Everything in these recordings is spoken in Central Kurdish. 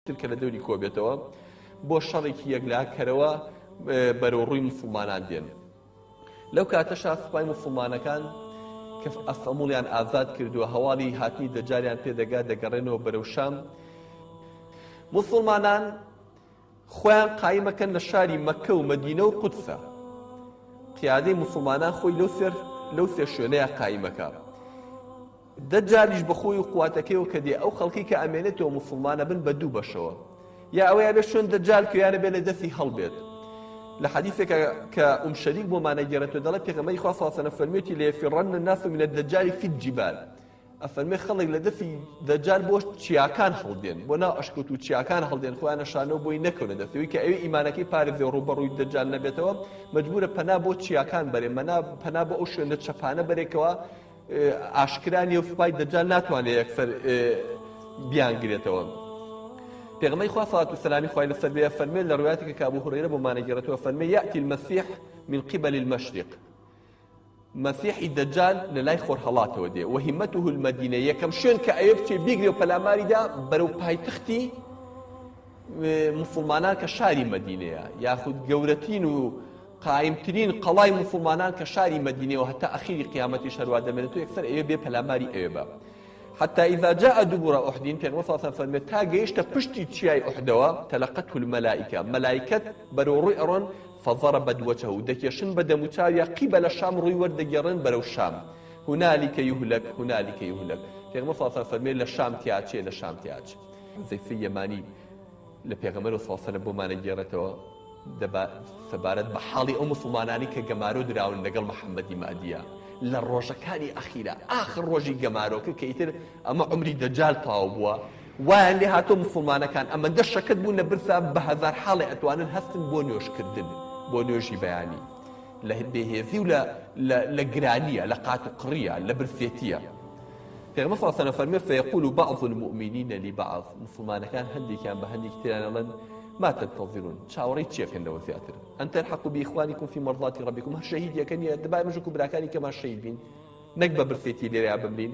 تر کە لە دەوری کۆبێتەوە بۆ شەڕێکی یەکلاکەرەوە بەرەو ڕووی موسڵمانان دێن. لەو کاتەشا سوپای موسڵمانەکان کە ئەستەموڵیان ئازاد کردووە هەواڵی هاتنی دەجالیان پێ دەگا دەگەڕێنەوە بەرەو شام. موسڵمانان خۆیان قایمەکەن لە شاری مەککە و مەدینە و قودسە. قیادەی موسڵمانان خۆی لەو سێر لەو سێ شوێنەیە قایمەکە. دەجالیش بە خۆی و قواتەکەیەوە کە دێ ئەو خەڵکەی کە ئەمێنێتەوە موسڵمان ئەبن بە دوو بەشەوە یا ئەوەی ئەبێ شوێن دەجال کە یانە بێ لە دەستی هەڵبێت لە حەدیثێکە کە ئوم شەریک بۆمان ئەگێڕێتەوە دەڵێ پێغەمبەری خوا صلی الله علیه و سلم فەرموویەتی لەیفرن الناس من الدجال في الجبال ئەفەرمێ خەڵک لە دەستی دەجال بۆ چیاکان هەڵدێن بۆ ناو ئەشکەوت و چیاکان هەڵدێن خۆیان نەشانەوە بۆی نەکەونە دەستەوەی کە ئەوی ئیمانەکەی پارێزێ و ڕووبەڕووی دەجال نەبێتەوە مەجبورە پەنا بۆ چیاکان بەرێ مەنا پەنا بۆ ئەو شوێنە چەپانە بەرێکەوە ئاشکرا نیە و سوپای دەجال ناتوانێت یەکسەر بیانگرێتەوە. پێغەمبەری خوا سەڵات و سەلامی خوای لەسەر بێ فەرمێ لە ڕوایەتێکە کە ئەبوو هورەیرە بۆمان ئەگێڕێتەوە فەرمێ یەئتی المەسیح من قبل المشرق مەسیحی دەجال لە لای خۆرهەڵاتەوە دێ وهمته المدینە یەکەم شوێن کە ئەوێ بچێ بیگرێ و پەلاماریدا بەرەو پایتەختی موسڵمانان کە شاری مەدینەیە یاخود گەورەترین و قایمترین قەڵای موسڵمانان کە شاری مەدینەیە و هەتا ئەخیری قیامەتیش هەروا دەمێنێتەوە یەکسەر ئەوێ بێ پەلاماری ئەوێ بە حتى إذا جاء دبر أحد پێغەمبەر صلی الله علیه و فەرمێ تا گەیشتە پشتی چیای ئوحدەوە تلقته الملائکە مەلایکەت بەرەو ڕووی ئەڕۆن فضربت وجهه دەکێشن بە دەموچاویا قبل شام ڕووی وەردەگێڕن بەرەو شام هنالك يهلك هنالك يهلك پێغەمبەر صلی الله علیه و فەرمێ لە شام تیاچێ لە شام تیاچێ حوزەیفەی یەمانی لە پێغەمبەر صلی اللە علیە وسلم بۆمان ئەگێڕێتەوە سەبارەت بە حاڵی ئەو موسڵمانانەی کە گەمارۆ دراون لەگەڵ محەممەدی مادیە لە ڕۆژەکانی ئەخیرا ئاخر ڕۆژی گەمارۆکە کە ئیتر ئەمە عومری دەجال تەواو بووە وایان لێ هاتۆ موسڵمانەکان ئەمەندە شەکەت بوون لە برسا بە هەزار حاڵێ ئەتوانن هەستن بۆ نوێژکردن بۆ نوێژی بەیانی لە بێهێزی و لە گرانیە لە قات و قڕیە لە برسێتیە پێغەمبەر صلی اللە علیه و سلم فەرمووی فیقول بعض المؤمنین لبعض موسڵمانەکان هەندێکیان بە هەندێکی تریان ئەڵێن ما تنتظرون چاوەڕێی چیەکەن لەوە زیاتر ان تلحقوا بإخوانكم في مرضات ربكم هەر شەهیدیەکە نییە دەبای مژ و براکانی کەمان شەهید بین نەک بە برسێتی لێرەیا بمرین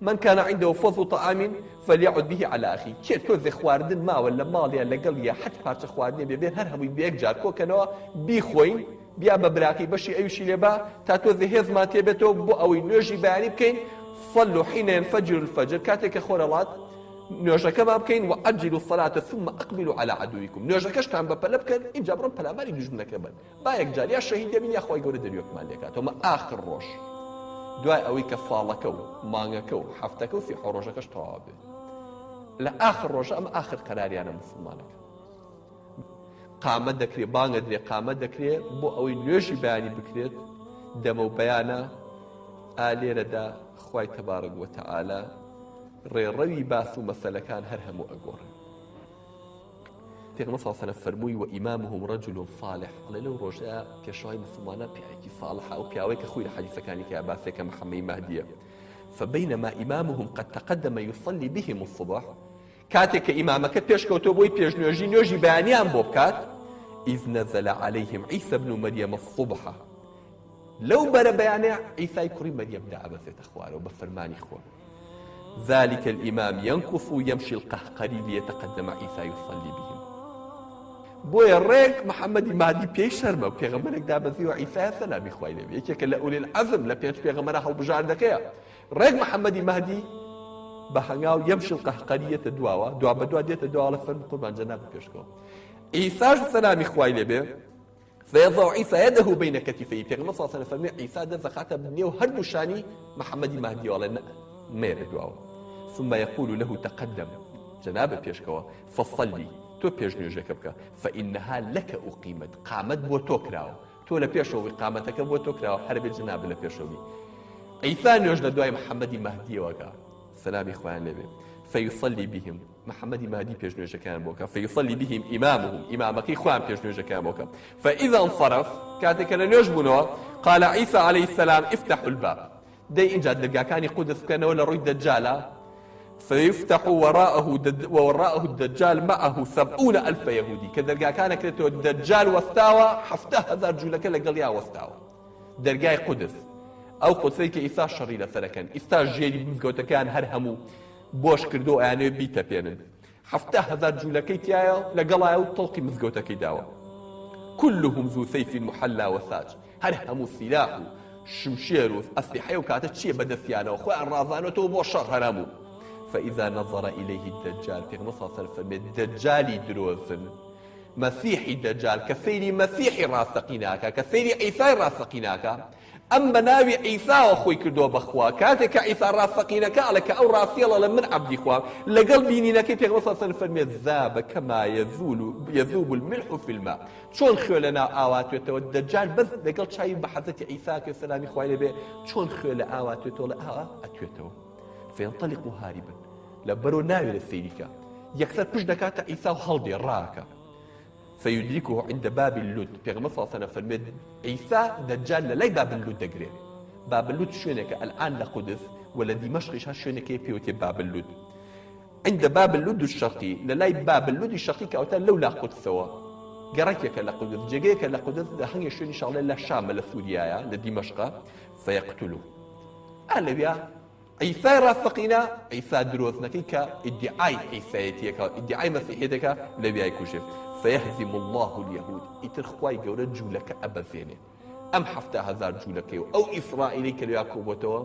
من كان عنده فضل طعام فليعد به على أخيه کێ تۆزێ خواردن ماوە لە ماڵیا لەگەڵیا حەت پارچە خواردنێ بێ بێن هەر هەمووی بە یەک جار کۆکەنەوە بیخۆین بیا بە براکەی بەشی ئەویشی لێ با تا تۆزێ هێزمان تێ بێتەوە بۆ ئەوەی نوێژی بەیانی بکەین صلوا حين ينفجر الفجر کاتێک کە خۆر هەڵات نوێژەکەمان بکەین وعجلوا الصلاة ثم اقبلوا على عدوكم نوێژەکەشتان بە پەلە بکەن ئینجا بڕۆن پەلاماری دوژمنەکە بن با یەکجار یا شەهید دەبین یا خوای گەورە دەریۆکمان لێکاتەوە مە ئاخر ڕۆژ دوای ئەوەی کە ساڵەکە و مانگەکە و هەفتەکە و 37 ڕۆژەکەش تەواو بێت لە ئاخر ڕۆژە ئەمە ئاخر قەراریانە مسلمانەکە قامە دەکرێ بانگە درێ قامە دەکرێ بۆ ئەوەی نوێژی بەیانی بکرێت دەمە و بەیانە ئا لێرەدا خوای تەبارک وتەعالا ڕێڕەوی باس و مەسەلەکان هەر هەموو ئەگۆڕێ پێغەمبەر صلی الله علیه و سلم فەرمووی وإمامهم رجل صالح ئەڵێ لەو ڕۆژەیا پێشەوای مسلمانان پیاوێکی صالحە ئەو پیاوەی کە خۆی لە حەدیسەکانی کە باسێکە محەممەی مەهدیە فبينما إمامهم قد تقدم يصلي بهم الصبح کاتێک کە ئیمامەکە پێشکەوتۆ بۆی پێشنوێژی نوێژی بەیانیان بۆ بکات إذ نزل عليهم عيسى بن مريم الصبح لەو بەرە بەیانە عیسای کوڕی مەریەم دائەبەزێتە خوارەوە بە فەرمانی خوا ذلك الإمام ينكص يمشي القهقري ليتقدم عيسى يصلي بهم بۆیە ڕێک محەممەدی مادی پێی شەرمە پێغەمبەرێک دابەزیوە عیسای سەلامی خوای لێ یەکێکە لە ئولی العەزم لە پێنج پێغەمبەرە هەڵبژاردەکەیە ڕێک محەممەدی مەهدی بە هەنگاو یەمشی القهقری یەتە دواوە دوا بە دوا دێتە دواوە فەرموو قوربان جەنابت پێشکەوە عیساش سەلامی خوای لێ بێ فیضع عیسی یده بین کتفیه پێغەمبەر صلی الله علیه و فەرمی عیسی دەست دەخاتە نێو هەردوو شانی محەممەدی مەهدی ئەڵێ نە مەیەرە دواوە ثم يقول له تقدم جەنابت پێشکەوە فصلی تۆ پێش نوێژەکە بکە فإنها لك أقيمت قامەت بۆ تۆ کراوە تۆ لە پێشەوەی قامەتەکە بۆ تۆ کراوە هەر بێ جەنابت لە پێشەوە بی عیسا نوێژ لە دوای محەممەدی مەهدیەوەکە سەلامی خوایان لێبێ فیصلی بهم محمدی مەهدی پێش نوێژەکەیان بۆ کە فیصلی بهم ئیمامهم ئیمامەکەی خۆیان پێش نوێژەکەیان بۆ کە فإذا انصرف کاتێک کە لە نوێژ بوونەوە قال عیسی علیه السلام افتحوا الباب دەی ئینجا دەرگاکانی قودس بکەنەوە لە ڕووی دەجالە فيفتح وراءه دد وراءه الدجال معه سبعون ألف يهودي کە دەرگاکان ئەکرێتەوە دەجال وەستاوە 7000 جوولەکە لەگەڵیا وەستاوە دەرگای قودس ئەو قودسەی کە ئیستا شەڕی لەسەرەکەن ئیستا ژێری مزگەوتەکان هەر هەموو بۆش کردو ئەیانەوێ بیتەپێنن. 70 هەزار جوولەکەی تایە لەگەڵایە و تەوقی مزگەوتەکەی داوە. كلهم ذو سيف محلى وساج هەر هەموو سیلاح و شمشێر و ئەسلیحەی ئەو کاتە چییە بەدەستیانەوە خۆیان ڕازانۆتەوە بۆ شەڕ هەر هەموو. فإذا نظر إليه الدجال پێغەمبەر صلی الله علیه و سلم فەرمێ دەجالی درۆزن مەسیحی دەجال کە سەیری مەسیحی ڕاستەقیناکە کە سەیری عیسای ڕاستەقیناکە ئەم بە ناوی عیساوە خۆی کردووە بە خوا کاتێک کە عیسا ڕاستەقینەکە ئەڵێ کە ئەو ڕاستیە ئەڵێ من عەبدی خوام لەگەڵ بینینەکەی پێغەمبەر صلی الله علیه و سلم فەرمێ ذاب كما يذول يذوب الملح في الماء چۆن خوێ لە ناو ئاوا توێتەوە دەجال بەس لەگەڵ چاوی بە حەزرەتی عیسا کە سەلامی خوای لێ بێ چۆن خوێ لە ئاوا توێتەوە لە ئاوا ئەتوێتەوە فينطلق هاربا لە بەرۆ ناوێرە سەیریکە یەکسەر پشت دەکاتە عیسا و هەڵدێ ڕاکە فيدركه عند باب اللد پێغەمبەر صلی الله علیه و سلم فەرمێت عیسا دەجال لە لای باب اللد دەگرێ باب اللد شوێنێکە الآن لە قودس و لە دیمەشقیش هەر شوێنێکەیە پێوتێ باب اللد عند باب اللد الشرقی، لە لای باب اللد شەرقی کە ئەوەتا لەولا قودسەوە، گەڕەکێکە لە قودس، جێگەیەکە لە قودس، لە هەنگێ شوێنیش ئەڵێ لە شامە لە سوریایە، لە دیمەشقە، فیقتله. ئا لەویا عیسای ڕاستەقینە، عیسا درۆزنەکەی کە ئیدعای عیسایەتیەکە، ئیدعای مەسیحیەتەکە لەویای کوژێ. فیهزم الله اليهود، ئیتر خوای گەورە جوولەکە ئەبەزێنێ. ئەم 70 هەزار جوولەکەی و ئەو ئیسرائیلی کە لەویا کۆبۆتەوە،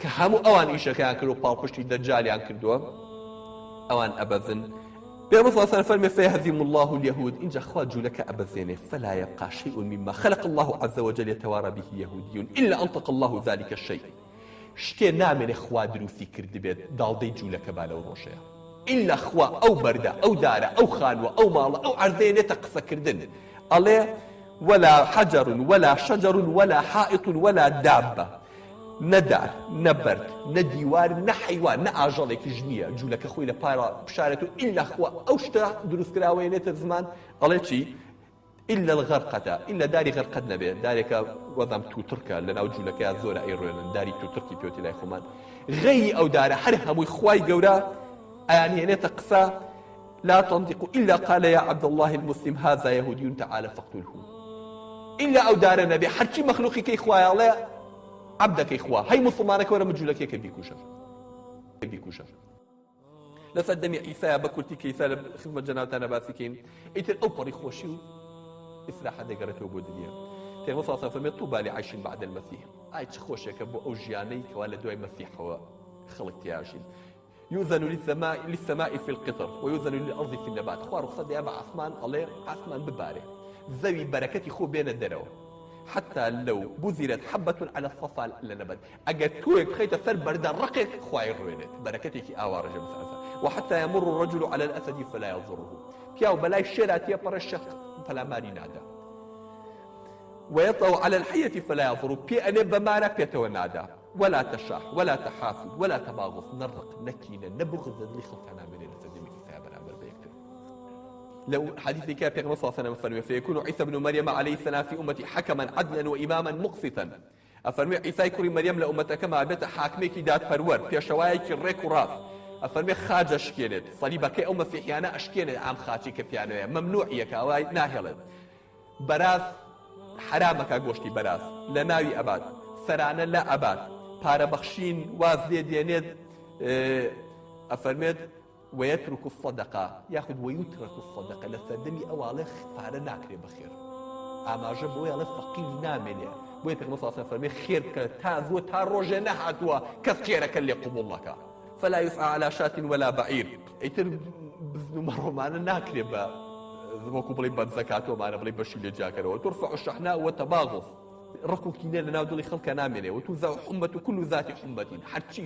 کە هەموو ئەوان ئیشەکەیان کرد و پاڵپشتی دەجالیان کردووە ئەوان ئەبەزن. پێغەمبەر صلی الله علیه و سلم فەرمی فیهزم الله اليهود اینجا خوا جوولەکە ئەبەزێنێ فلا يبقى شيء مما خلق الله عز وجل يتوارى به يهودي إلا أنطق الله ذلك الشيء شتێ نامێنێ خوا دروستی کردبێت داڵدەی جوولەکە با لەو ڕۆژەیە ئیلا خوا ئەو بەردە ئەو دارە ئەو خانووە ئەو ماڵە ئەو عەرزەیە نێتە قسەکردن ئەڵێ ولا حجر ولا شجر ولا حائط ولا دابة نە دار، نە بەرد، نە دیوار، نە حەیوان، نە ئاژەڵێکیش نییە جوولەکە خۆی لە پارا بشارێت و ئیلا خوا ئەو شتە دروستکراوەیە نێتە زمان ئەڵێ چی؟ إلا الغرقد ئیلا داری غەرقەد نەبێ دارێکە وەزام تووتڕکە لەناو جوولەکەیا زۆرە ئەیڕوێنن داری تووتڕکی پێوتی لای خۆمان غەیری ئەو دارە هەر هەمووی خوای گەورە ئەیانهێنێتە قسە لا تنطق إلا قال يا عبد الله المسلم هذا يهودي تعال فاقتله إلا ئەو دارە نەبێ هەرچی مەخلوقی کەی خوایە ئەڵێ عەبدەکەی خوا هەی موسڵمانەکە وەرە مجولەکەیەکە بیکوژە بیکوژە لەسەر دەمی عیسایە بە کورتی کە ئیسا لە خزمەت جەنابتانە باسی کەین ئیتر ئەو پەڕی خۆشی و ئیسراحەت دەگەڕێتەوە بۆ دنیا پێغەمبەر صلی الله علیه و سلم طوبى لعيش بعد المسيح ئای چ خۆشێکە بۆ ئەو ژیانەی کەوا لە دوای مەسیحەوە خەڵک تیاژین یوزن للسماء فی القطر ویوزن للارض فی النبات خوا ڕوخسەت دەیا بە عاسمان ئەڵێ عاسمان ببارێ زەوی بەرەکەتی خۆ بێنە دەرەوە حتى لو بذرت حبة على الصفا لنبت ئەگەر تۆیەک بخەیتە سەر بەردە ڕقێک خوای ڕوێنێت بەرەکەتێکی ئاوا ڕێژە بەسەر وحتى يمر الرجل على الأسد فلا يضره پیاو بەلای شێرا تێپەڕێ شەق پەلاماری نادا ويطأ على الحية فلا يضر پێ ئەنێ بە مارە پێتەوە نادا ولا تشاح ولا تحاسد ولا تباغض نە ڕق نە کینە نە بوغز لە دڵی خەڵکا نامێنێ لە سەردەمی عیسا بەرامبەر بە یەکتر. لە حديث كان پێغەمبەر صلی الله علیه و سلم فەرمووی فيكون عيسى بن مريم عليه السلام في أمتي حكما عدلا وإماما مقسطا ئەفەرموێ عیسای کوڕی مەریەم لە ئومەتەکەما ئەبێتە حاکمێکی دادپەروەر پێشەوایەکی ڕێک و ڕاست ئەفەرموێ خاج ئەشکێنێت سەلیبەکەی ئەو مەسیحیانە ئەشکێنێت ئام خاچی کە پیانەیە مەمنوعیەکە ئەوە ناهێڵێت بەراز حەرامەکا گۆشتی بەراز لە ناوی ئەبات سەرانە لا ئەبات پارە بەخشین واز لێ دێنێت ئەفەرمێت ويترك الصدقة یاخود ويترك الصدقة لە سەردەمی ئەواڵێ پارە ناکرێ بەخێر ئاماژە بۆی ئەڵێ فەقیر نامێنێ بۆیە پێغەمبەر صلی الله علیه و فەرمی خێر بکە تا زووە تا ڕۆژێ نەهاتووە کەس خێرەکە لێ قبوڵ نەکا فلا يسعى على شاة ولا بعير ئیتر بزن و مەڕۆمانە ناکرێ بە وەکو بڵێ بە زەکاتۆمانە بڵێ بەشی لێ جیاکەرەوە ترفع الشحناء والتباغض ڕق و کینە لەناو دڵی خەڵکە نامێنێ وتوزع حمة كل ذات حمة هەرچی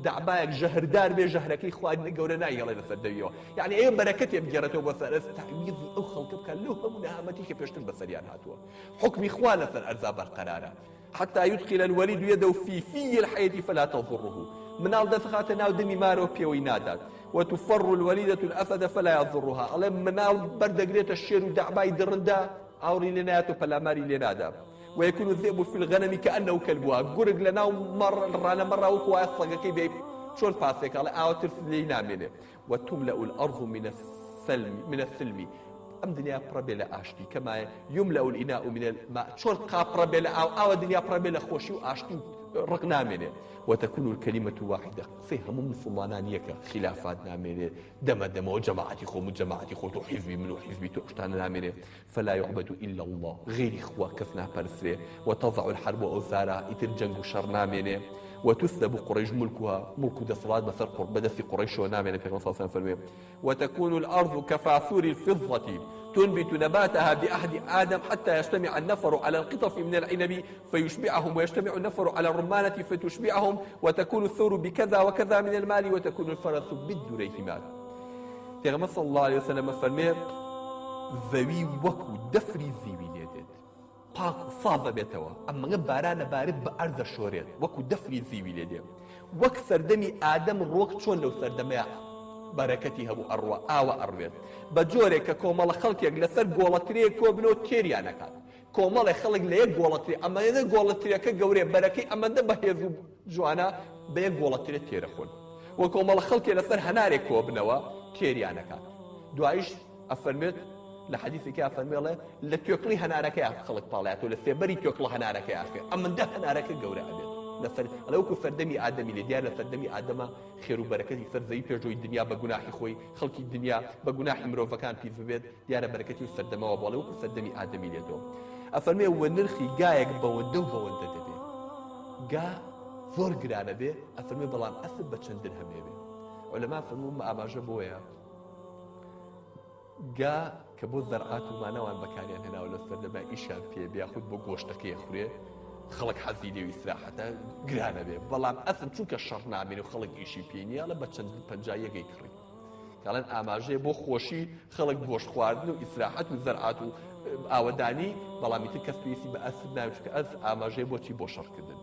دەعبایەک ژەهردار بێ ژەهرەکەی خوا گەورە نایهێڵێ لەسەر دەویەوە یعنی ئێ بەرەکەتێ بگێڕێتەوە بۆ سەر ئەرز تەعویزی ئەو خەڵکە بکات لەو هەموو نەهامەتی کە پێشتر بەسەریان هاتووە حوکمی خوا لەسەر ئەرزا بەرقەرارە حتى يدخل الوليد يده في في الحية فلا تضره مناڵ دەست خاتە ناو دەمی مارەوە پێوەی نادات وتفر الوليدة الأسد فلا يضرها ئەڵێ مناڵ بەردەگرێتە شێر و دەعبای دڕندە ئاوڕی لێ نایات و پەلاماری لێ نادا ويكون الذئب في الغنم كأنه كلبها گورگ لە ناو مەڕ ڕانە مەڕا وەکو وایە سەگەکەی بێ چۆن پاسێک ئەڵێ ئاوە ترس لێی نامێنێ وتملأ الأرض من السلم من السلم ئەم دنیا پڕە بێ لە ئاشتی كما يملأ الإناء من الماء چۆن قاپ پڕە بێ لە ئاو ئاوە دنیا پڕە بێ لە خۆشی و ئاشتی و. ڕق نامێنێ. وتكون الكلمة واحدة قسەی هەموو موسڵمانان یەکە خیلافات نامێنێ دەمە دەمەوە جەماعەتی خۆم و جەماعەتی خۆت و حیزبی من و حیزبی تۆ شتانە نامێنێ. فلا يعبد إلا الله غەیری خوا کەس ناپەرسترێ. وتضع الحرب أوزارها ئیتر جەنگ و شەڕ نامێنێ. وتسلب قريش ملكها موڵک و دەسەڵات بەسەر بەدەستی قوڕەیشەوە نامێنێ پێغەمبەر صلی الله علیه و سلم فەرمووی وتكون الأرض كفاثور الفضة تنبت نباتها بعهد آدم حتى يجتمع النفر على القطف من العنب فيشبعهم ويجتمع النفر على الرمانة فتشبعهم وتكون الثور بكذا وكذا من المال وتكون الفرس بالدريهمات. پێغەمبەر صلی الله علیه وسلم فەرمێ زەوی وەکو دەفری زیوی لێ دێت. پاک و ساف ئەبێتەوە، ئەمەگە باران ئەبارێت بە ئەرز ئەشۆرێت وەکو دەفری زیوی لێ دێ، وەک سەردەمی ئادەم ڕۆک چۆن لەو سەردەمەیا بەرەکەتی هەبوو ئەڕوا ئاوا ئەڕوێت، بە جۆرێک کە کۆمەڵە خەڵکێک لەسەر گۆڵە ترێیەک کۆبنەوە تێریان ئەکات، کۆمەڵێ خەڵک لە یەک گۆڵە ترێ ئەمەندە گۆڵە ترێکە گەورەیە بەرەکەی ئەمەندە بەهێز و جوانە بە یەک گۆڵە ترێ تێرەخۆن و کۆمەڵە خەڵکێ لەسەر هەنارێک کۆبنەوە تێریان ئەکات دوایش ئەفەرموێت لە حەدیسێکیا ئەفەرموێ ئەڵێ لە توێکڵی هەنارەکەیا خەڵک پاڵیاتەوە لە سێبەری توێکڵە هەنارەکەیا ئەخوێ ئەمەندە هەنارەکە گەورە ئەبێت لەسەر ئەڵێ وەکو سەردەمی ئادەمی لێ دیار لە سەردەمی ئادەمە خێر و بەرەکەتی سەر زەوی پێشەوەی دنیا بە گوناحی خۆی خەڵکی دنیا بە گوناحی مرۆڤەکان پیس ببێت دیارە بەرەکەتی و سەردەمەوە بۆڵێ وەکو سەردەمی ئادەمی لێتەوە ئەفەرمێ وە نرخی گایەک بەوەندە و بەوەندە دەبێ گا زۆر گرانە بێ ئەفەرمێ بەڵام ئەسپ بە چەند درهەمێ بێ عولەما فەرموو ئاماژە بۆیە گا کە بۆ زەرعات و مانەوان بەکاریان هێناوە لە سەردەما ئیشیان پێ بێ یاخود بۆ گۆشتەکەی ئەخورێ خەڵک حەزی لێ و ئیسراحەتە گرانە بێ بەڵام ئەسپ چونکە شەڕ نامێنێ و خەڵک ئیشی پێ نییە ئەڵێ بە چەند 50 یەکەی کڕی کاڵێن ئاماژەیە بۆ خۆشی خەڵک گۆشت خواردن و ئیسراحەت و زەرعات و ئاوەدانی بەڵام ئیتر کەس پێویستی بە ئەسپ ناوێت چونکە ئەسپ ئاماژەیە بۆچی بۆ شەڕکردن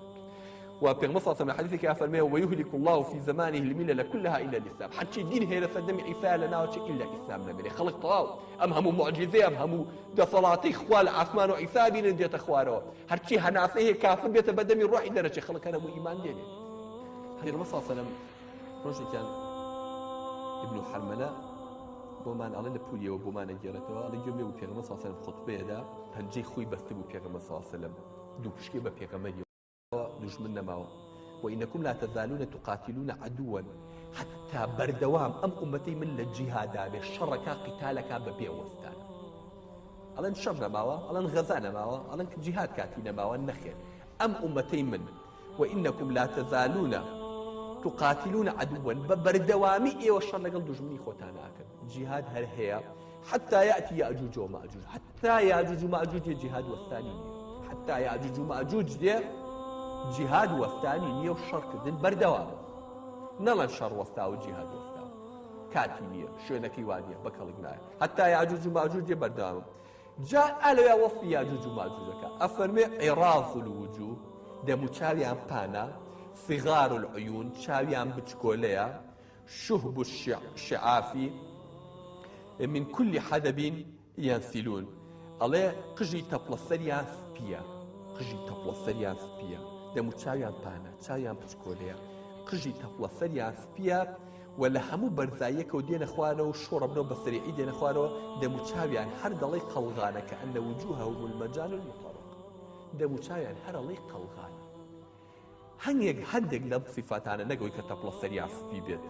و پێغەمبەر صلی الله علیه و سلم لە حەدیثێکی ئەفەرمێ ويهلك الله في زمانه الملل كلها إلا الإسلام هەرچی دین هەیە لە سەردەمی عیسا لە ناوچە ئیلا ئیسلام نەمێنێ خەڵک تەواو ئەم هەموو معجزەیە ئەم هەموو دەسەڵاتی خوا لە ئاسمان و عیسا بینن دێتە خوارەوە هەرچی هەناسەی هەیە کافر بێتە بەدەمی ڕۆحی دەرەچێ خەڵک هەر هەموو ئیمان دێنێ پێغەمبەر صلی الله علیه و سلم ڕۆژێکیان ابن حرملە بۆمان ئەڵێ لە پولیەوە بۆمان ئەگێڕێتەوە ئەڵێ گوێم لێ بوو پێغەمبەر صلی الله علیه و سلم خوتبەیەدا پەنجەی خۆی بەستبوو پێغەمبەر صلی الله علیه و سلم دوو پشکەی بە پێغەمبەری دوژمن نەماوە وإنكم لا تزالون تقاتلون عدوا حتى بەردەوام ئەم ئومەتەی من لە جیهادا بێ شەڕەکە قیتالەکە بە بێ وەستان ئەڵێن شەڕ نەماوە ئەڵێن غەزا نەماوە ئەڵێن جیهاد کاتی نەماوە نەخێر ئەم ئومەتەی من وإنكم لا تزالون تقاتلون عدوا بە بەردەوامی ئێوە شەڕ لەگەڵ دوژمنی خۆتان ئاکەن جیهاد هەر هەیە حتى يأتي يأجوج ومأجوج حتى ياجوج و ماجوج دێ جیهاد وەستانی نییە حتى یاجوج و ماجوج دێ جیهاد وەستانی نییە و شەڕکردن بەردەوامە نەڵێن شەڕ وەستا و جیهاد وەستا کاتی نییە شوێنەکەی وانە بە کەڵک نایە حتى یاجوج و ماجوج دێ بەردەوامە جا ئەلەوێ وەصفی یاجوج و ماجوجەکە ئەفەرمێ عراض الوجوه دەموچاویان پانە صغار العيون چاویان بچکۆلەیە شهب الشعاف من كل حدب ینسلون ئەڵێ قژی تەپڵە سەریان سپیە قژی تەپڵە سەریان سپیە دەموچاویان پانە چاویان بچکۆلەیە قژی تەپڵە سەریان سپیە و لە هەموو بەرزاییەکەوە دێنە خوارەوە و شۆڕەبنەوە بە سەریعی دێنە خوارەوە دەموچاویان هەر دەڵێی قەڵغانە کە أن وجوههم المجان المطرق دەموچاویان هەر ئەڵێی قەڵغانە هەنگێک هەندێک لەم سیفاتانە نەک ئەوەی کە تەپڵە سەریان سپی بێت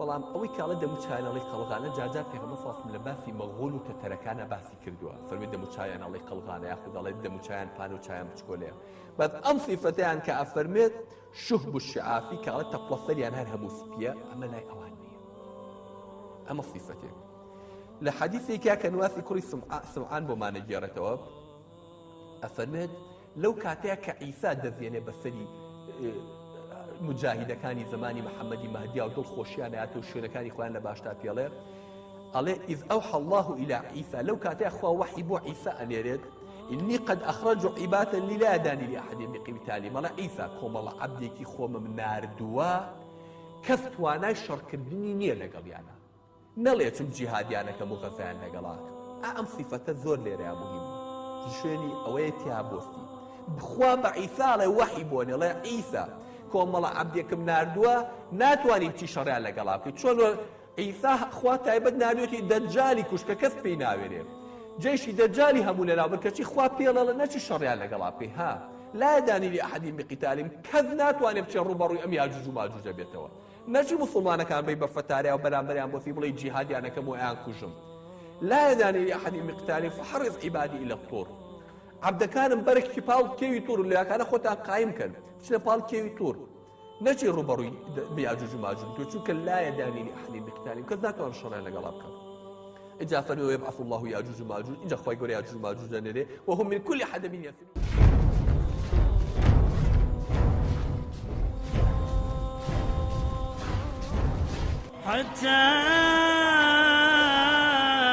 بەڵام ئەوەی کاڵە دەموچاویان ئەڵێ قەڵغانە جارجار پێغەمبەر صلی الله لە باسی مەغۆل و تەتەرەکانە باسی کردووە فەرمی دەموچاویان ئەڵێ قەڵغانە یاخود ئەڵێ دەموچاویان پان و چاویان بچکۆلەیە بەس ئەم سیفەتەیان کە ئەفەرمێت شهب الشعافی کە ئەڵێ تەپڵە سەریان هەر هەموو سپیە ئەمە لای ئەوان نییە ئەمە سیفەتێک لە حەدیثێکیا کە نواسی کوڕی سمعان بۆمانە گێڕێتەوە ئەفەرمێت لەو کاتەیا کە عیسا دەزێنێ بەسەری مجاهیدەکانی زمانی محەممەدی مەهدیا و دڵ خۆشیان هاتە و شوێنەکانی خۆیان لە باشتا پێڵێ ئەڵێ إذ أوحى الله إلى عيسى لەو کاتەیا خوا وەحی بۆ عیسا ئەنێرێت إني قد أخرجت عبادا لي لا يدان لأحد بقتالهم ئەڵێ عیسا کۆمەڵە عەبدێکی خۆمم ناردووە کەس توانای شەڕکردنی نییە لەگەڵیانە نەڵێ چم جیهادیان ئەکەم و غەزایان لەگەڵا ئەکەم. ئا ئەم سیفەتە زۆر لێرەیا موهیمە. شوێنی ئەوەیە تیا بۆستی. خوا بە عیسا ئەڵێ وەحی بۆ نێ ئەڵێ عیسا کۆمەڵە عەبدێکم ناردووە ناتوانی بچی شەڕیان لەگەڵا بکەی. چۆن عیسا خوا تایبەت ناردوێتی دەجالی کوشت کە کەس پێی ناوێرێ. جەیشی دەجالی هەموو لەناو برد کەچی خوا پێی ئەڵێ نەچی شەڕیان لەگەڵا بکەی. ها. لا يداني لأحد بقتالهم کەس ناتوانێت بچێ ڕووبەڕووی ئەم یاجوج و ماجوجە بێتەوە نەچی موسڵمانەکان بەی بە فەتاریا و بەرامبەریان بۆسی بڵێی جیهادیانەکەم و ئەیان کوژم لا يداني لأحد بقتالهم فحرض عبادي إلى الطور عەبدەکانم بەرە پاڵ کێوی تور لەکانە خۆتان قایم کەن بچنە پاڵ کێوی تور نەچی ڕووبەڕووی یاجوج و ماجوج تۆ چونکە لا يداني لأحد بقتالهم کەس ناتوان شەڕیان لەگەڵا بکەن ئینجا فەرمی ويبعث الله ياجوج وماجوج ئینجا خوای گەورە یاجوج و ماجوج دەنێرێ وهم من كل حدب ينسلون. حتى.